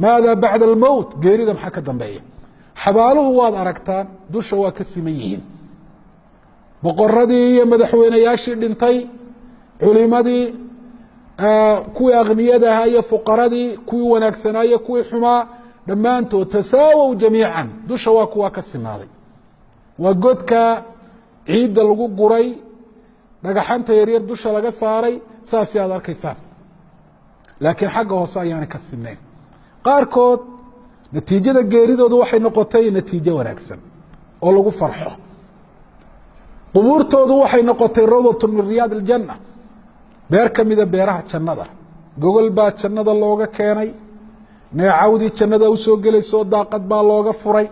Maada bacda almowt, geerida maxaa ka dambeeya? Xabaaluhu waad aragtaan, dusha waa ka siman yihiin. Boqoradii iyo madaxweynayaashii dhintay, culimadii, kuwii akhniyada ahaa iyo fuqaradii, kuwii wanaagsanaa iyo kuwii xumaa, dhammaantood tasaawow jamiican, dusha waa kuwaa ka sinaaday. Waa godka ciidda lagu guray, dhagaxanta yaryar dusha laga saaray, saasi aad arkaysaan, laakiin xagga hoose ayaanay ka sinayn. Qaarkood natiijada geeridoodu waxay noqotay natiijo wanaagsan oo lagu farxo. Qubuurtoodu waxay noqotay rawdatu min riyaad aljanna, beer ka mida beeraha jannada. Gogol baa jannada looga keenay, neecawdii jannada usoo gelaysoo daaqad baa looga furay,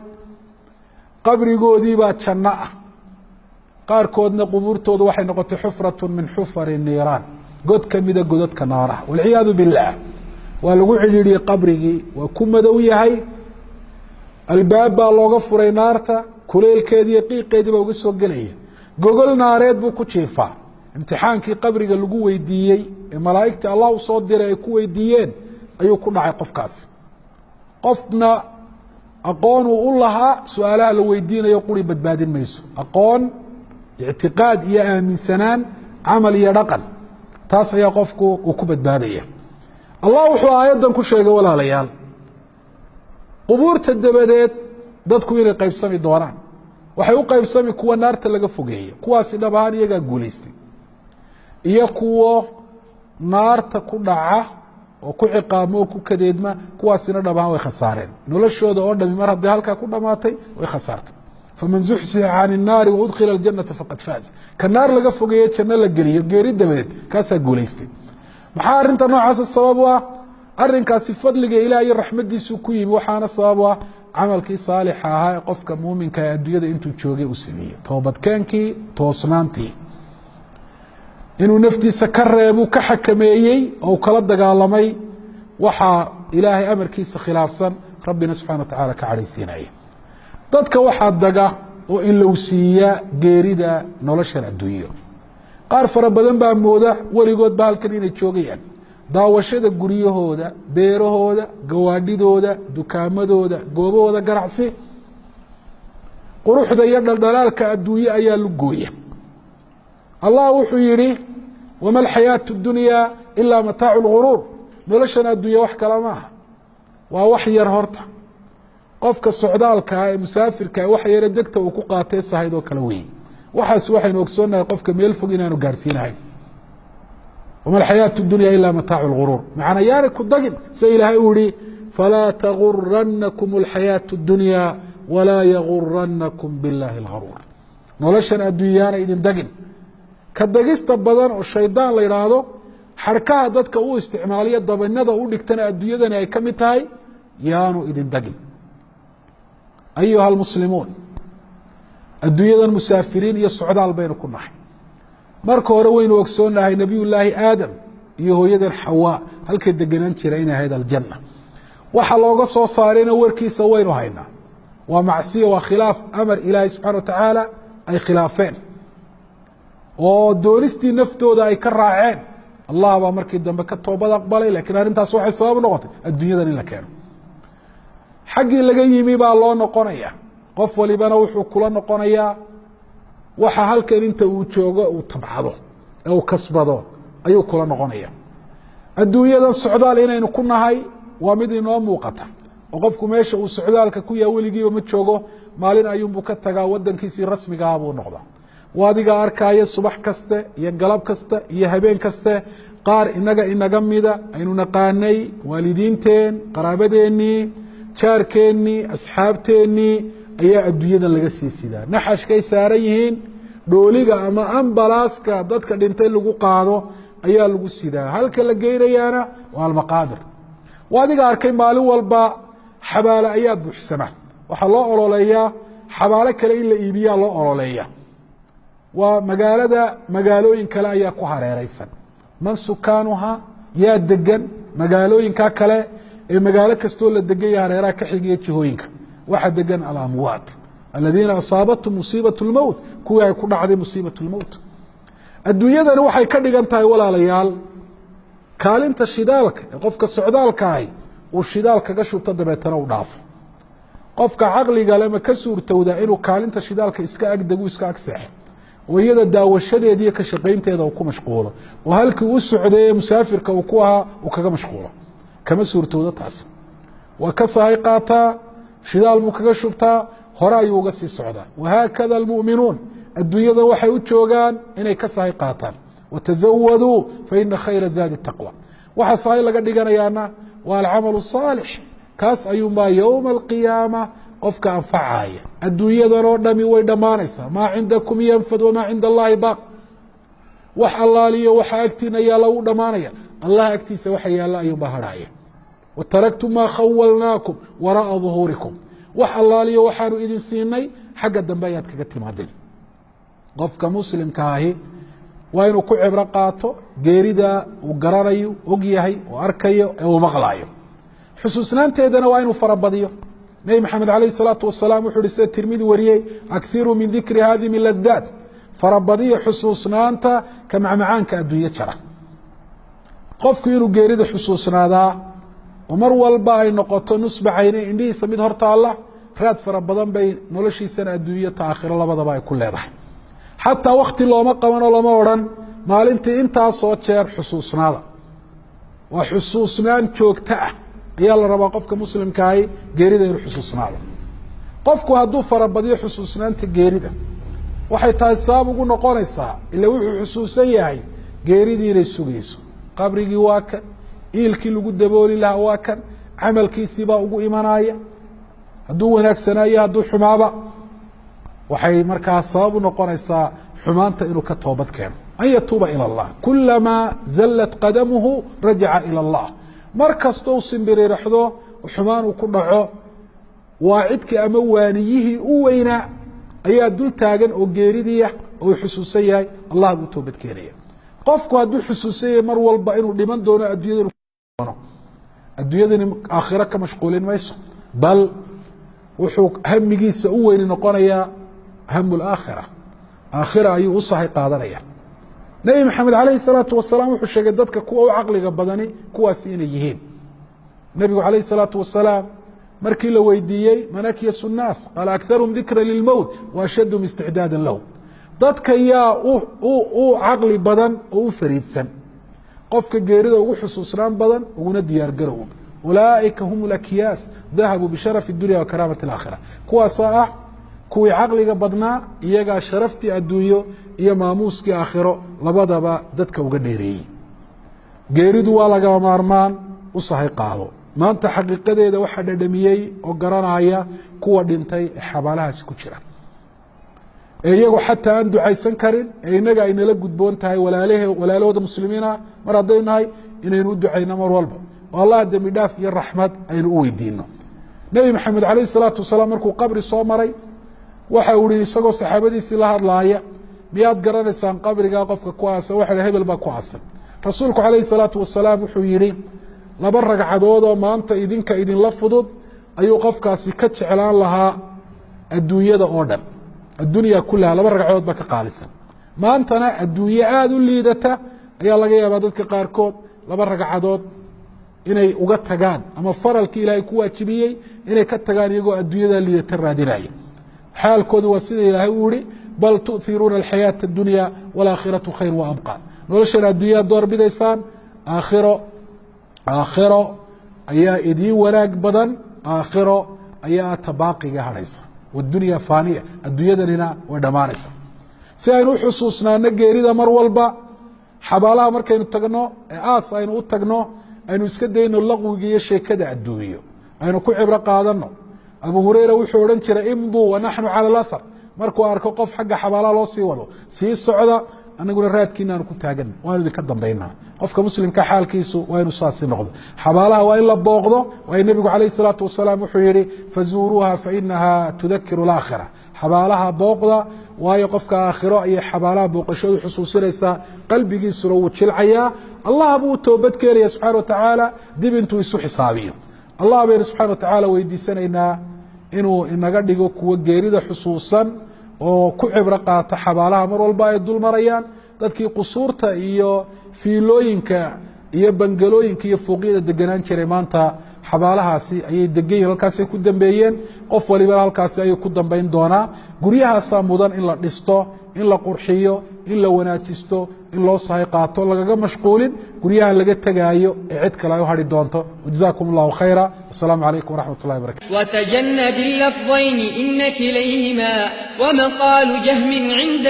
qabrigoodii baa janno ah. Qaarkoodna qubuurtoodu waxay noqotay xufratu min xufari niiraan, god ka mida godadka naaraha, walciyaadu biاllaah. Waa lagu cidhiidhiyey qabrigii, waa ku madow yahay, albaab baa looga furay naarta, kuleylkeedii iyo qiiqeedii baa uga soo gelaya, gogol naareed buu ku jiifaa. Imtixaankii qabriga lagu weydiiyey ee malaa'igtii Allah u soo diray ay ku weydiiyeen ayuu ku dhacay qofkaasi. Qofna aqoonuu u lahaa su-aalaha la weydiinayo quri badbaadin mayso. Aqoon, ictiqaad iyo aaminsanaan, camal iyo dhaqan, taas ayaa qofku uu ku badbaadaya. Allah wuxuu aayaddan ku sheegay, walaalayaal, qubuurta dabadeed dadku inay qaybsami doonaan. Waxay u qaybsami kuwa naarta laga fogeeyey, kuwaasi dhab ahaan iyagaa guulaystay, iyo kuwo naarta ku dhaca oo ku ciqaabma oo ku kadeedma, kuwaasina dhab ahaan way khasaareen. Noloshooda oo dhami mar hadday halkaa ku dhamaatay way khasaartay. Faman zuxzixa can الnaari waudkila aljanata faqad faaz. Ka naar laga fogeeye janno la geliyo geeri dabadeed, kaasaa guulaystay. Maxaa arrinta noocaasa sabab u ah? Arrinkaasi fadliga ilaah iyo raxmadiisuu ku yimi, waxaana sabab u ah camalkii saalixa ahaa ee qofka muuminka ee adduunyada intuu joogay uu sameeyey, toobadkeenkii, toosnaantii, inuu naftiisa ka reebuu ka xakameeyey oo uu kala dagaalamay waxaa ilaahay amarkiisa khilaafsan, rabbina subxana wa tacala ka cadhaysiinaya. Dadka waxaa daga oo ilowsiiya geerida noloshan adduunyo. Qaar fara badan baa mooda weligood ba halkan inay joogayaan. Daawashada guryahooda, beerahooda, gawaadhidooda, dukaamadooda, goobahooda ganacsi, quruxda iyo dhaldhalaalka adduunye ayaa lugooya. Allah wuxuu yihi: wama alxayaatu اdunya ilaa mataacu lguruur. Noloshan addunya wax kale maaha, waa wax yar. Horta qofka socdaalkaa ee musaafirkaa wax yare degta uu ku qaatee sahayd oo kale weeye. Waxaas waxaynu ogsoonnahay qofka meel fog inaanu gaadhsiinahayn. Wama alxayaatu dunya ila mataacu lguruur, macnaa yaanay ku dagin, sida ilaahay uu yihi: falaa taguranakum alxayaatu اdunya walaa yaguranakum biاllahi اlgaruur. Noloshan adduunyaana idin dagin. Ka dagista badan oo shaydaan la yidhaahdo, xarkaha dadka u isticmaaliyo dabanada u dhigtana adduunyadani ay ka mid tahay, yaanu idin dagin. Ayuha almuslimuun, adduunyadan musaafiriin iyo socdaal baynu ku nahay. Marka hore waynu ogsoonnahay nebiyullaahi Aadam iyo hooyadan Xawaa halkay degenaan jira inay ahayd aljanna. Waxa looga soo saarayna warkiisa waynu haynaa, waa macsiya, waa khilaaf amar Ilaahay subxana wa tacaala ay khilaafeen oo doonistii naftooda ay ka raaceen. Allah baa markii dambe ka toobad aqbalay, lakiin arrintaas waxay sabab noqotay adduunyadan in la keeno. Xaggii laga yimi baa loo noqonaya. Qof walibana wuxuu kula noqonayaa waxa halkan inta uu joogo uu tabcado ee uu kasbado ayuu kula noqonaya. Adduunyadan socdaal inaynu ku nahay waa mid inoo muuqata, oo qofku meesha uu socdaalka ku yaha weligiiba ma joogo, maalin ayuunbuu ka tagaa, wadankiisii rasmigaha buu noqdaa. Waa adigaa arkaya subax kaste iyo galab kasta iyo habeen kaste qaar inaga mida aynu naqaanay, waalidiinteen, qaraabadeennii, jaarkeennii, asxaabteennii ayaa adduunyadan laga sii sidaa. Naxashkay saaran yihiin, dhooliga ama ambalaaska dadka dhintay lagu qaado ayaa lagu sidaa, halka la geynayaana waa almaqaabir. Waa adiga arkay maalin walba xabaale ayaa buuxsama. Waxaa loo ololeeyaa xabaalo kale in la iibiyaa loo ololeeya. Waa magaalada, magaalooyin kale ayaa ku hareereysan. Man sukaanuhaa? Yaa degan magaalooyinka kale ee magaalo kastoo la degan yaha hareeraha ka xigiya jihooyinka? Waxaa degan alamwaat aladiina asaabathum musiibat lmowt, kuwii ay ku dhacday musiibat lmowt. Adduunyadani waxay ka dhigan tahay, walaalayaal, kaalinta shidaalka ee qofka socdaalkaahi Uu shidaal kaga shubto, dabeetana u dhaafo. Qofka caqliga le ma ka suurtowdaa inuu kaalinta shidaalka iska agdegu, iska ag seexo, oo iyada daawashadeeda iyo ka shaqaynteeda uu ku mashquulo, oo halkii u socday ee musaafirka uu ku ahaa uu kaga mashquulo? Kama suurtowdo taas. Waa ka sahay qaataa, shidaal buu kaga shubtaa, hore ayuu uga sii socdaa. Wahaakada almu'minuun, adduunyada waxay u joogaan inay ka sahay qaataan. Watazawaduu faina khayra zaadi taqwa. Waxa sahay laga dhiganayaana waa alcamalu saalix, kaas ayuunbaa yowma alqiyaama qofka anfacaya. Adduunyadan oo dhami way dhammaanaysaa. Maa cindakum yanfad wamaa cinda allahi baaq. Wax allaaliyo waxa agtiina yaalla wuu dhammaanaya, Allah agtiisa waxa yaalla ayuunbaa harhaya. Wataraktum maa khawalnaakum wara'a duhuurikum. Wax allaaliyo waxaanu idin siinay xagga dambe ayaad kaga timaadeen. Qofka muslimka ahi waa inuu ku cibro qaato geerida uu garanayo, og yahay oo arkayo ee uu maqlaayo. Xusuusnaanteedana waa inuu farabadiyo. Nebi Maxamed alayh الsalaatu wasalaam wuxu uhi, sida Tirmidi wariyey: "Akhiruu min dikri hadimi ladaat." Farabadiya xusuusnaanta ka macmacaanka adduunyo jara. Qofku inuu geerida xusuusnaadaa oo mar walba ay noqoto nusba cayne, indhihiisa mid hortaalla, raad fara badan bay noloshiisana adduunyo ta aakhiro labadaba ay ku leedahay. Xataa wakti looma qabanoo lama odhan maalintii intaasoo jeer xusuusnaada. Waa xusuusnaan joogto ah ayaa la rabaa qofka muslimkaahi geerida inuu xusuusnaado. Qofku hadduu farabadiyo xusuusnaanta geerida, waxay tahay sabab ugu noqonaysaa, ila wuxuu xusuusan yahay geeridii inay sugayso. Qabrigii waa kan, iilkii lagu dabooli lahaa waa kan, camalkiisiibaa ugu imanaya, hadduu wanaagsanaayo, hadduu xumaaba. Waxay markaa sabab u noqonaysaa xumaanta inuu ka toobad keeno, an yatuuba ilى اllah. Kulamaa zallat qadamuhu rajaca ilى اllah. Mar kastoo u simbiriiraxdo, xumaan uu ku dhaco, waa cidkii ama waaniyihii u weynaa ayaa dul taagan oo geeridiya oo uu xusuusan yahay. Allah buu toobad keenaya. Qofku hadduu xusuusan yahay mar walba inuu dhiman doono, addunyada adduunyadani aakhiro ka mashquulin mayso, bal wuxuu hamigiisa u weyni noqonayaa hamu laakhira, aakhira ayuu u sahay qaadanaya. Nebi Maxamed alayhi الsalaatu wasalaam wuxuu sheegay dadka kuwa u caqliga badani kuwaasi inay yihiin. Nebigu alayh الsalaatu wasalaam markii la weydiiyey: "Man akyasu الnaas?" Qaala: "Akharuhum dikra lilmowt wa ashadhum isticdaada lahu." Dadka yaa u caqli badan oo u fariidsan? Qofka geerida ugu xusuusnaan badan, uguna diyaar garow. Ulaaئika hum اlakyaas, dahabuu bisharafi اdunya wa karaamati اlaakhira. Kuwaasaa ah kuwii caqliga badnaa, iyagaa sharaftii adduunyo iyo maamuuskii aakhiro labadaba dadka uga dheereeyey. Geeridu waa lagama maarmaan, u sahay qaado. Maanta xaqiiqadeeda waxaa dhadhamiyey oo garanaya kuwa dhintay ee xabaalahaasi ku jira, ee iyagu xataa aan ducaysan karin, ee innaga ay nala gudboon tahay, walaalahe walaalahooda muslimiin ah mar haddaynu nahay, inaynu u ducayno mar walba oo Allah dembi dhaaf iyo raxmad aynu u weydiino. Nebi Maxamed alayh isalaatu wasalaam markuu qabri soo maray, waxa uu ihi isagoo saxaabadiisii la hadlaaya: "Miyaad garanaysaan qabrigaa qofka ku aasan?" Waxa hebel baa ku aasan. Rasuulku calayhi salaatu wasalaam wuxuu yihi: "Laba ragcadood oo maanta idinka idinla fudud ayuu qofkaasi ka jeclaan lahaa adduunyada oo dhan, addunya kulaha laba ragcadood baa ka qaalisan." Maantana adduunye aada u liidata ayaa laga yaabaa dadka qaarkood laba ragcadood inay uga tagaan, ama faralkii Ilaahay ku waajibiyey inay ka tagaan, iyagoo adduunyada liidata raadinaya. Xaalkoodu waa sida Ilaahay uu yihi: "Bal tu'hiruuna alxayaaةa اdunya wاlaakhiraةu khayr wa abqa." Noloshan adduunyaa door bidaysaan, aakhiro, aakhiro ayaa idiin wanaag badan, aakhiro ayaa tabaaqiga hadhaysa. Wاdunya faaniya, adduunyadanina way dhammaanaysa. Si aynu u xusuusnaano geerida mar walba xabaalaha markaynu tagno ee aas aynu u tagno, aynu iska dayno laqwiga iyo sheekada adduunyo, aynu ku cibro qaadano. Abu Hureyra wuxuu odhan jiray: "Imduu wanaxnu cala alahar." Markuu arko qof xagga xabaalaha loo sii wado: "Sii socda, anaguna raadkiina aanu ku taagana, waanu idinka dambaynaa." Qofka muslimka xaalkiisu waa inuu saasi noqdo. Xabaalaha waa in la booqdo, waayo nebigu calayh isalaatu wasalaam wuxuu yihi: "Fazuuruuha fainaha tudakiru alaakhira." Xabaalaha booqda, waayo qofka aakhiro ayay xabaalaha booqashoodu xusuusinaysaa, qalbigiisuna wuu jilcayaa, Allah buu toobad keenaya subxana wa tacaala dib intuu isu xisaabiyo. Allah baynu subxana wa tacaala weydiisanaynaa inuu inaga dhigo kuwo geerida xusuusan oo ku cibro qaata xabaalaha mar walba ay dul marayaan. Dadkii qusuurta iyo fiilooyinka iyo bangalooyinka iyo fooqyada deganaan jiray maanta Xabaalahaasi ayay degan yihin, halkaasay ku dambeeyeen. Qof walibana halkaasi ayuu ku dambayn doonaa. Guryahaasaa mudan in la dhisto, in la qurxiyo, in la wanaajisto, in loo sahay qaato, lagaga mashquulin guryaha laga tegaayo ee cid kale ay u hadhi doonto. Wajazaakum allahu khayra, wasalaamu calaykum waraxmat ullahi barakatu. وتجنب اللفظين إن كليهما ومقال جهم عند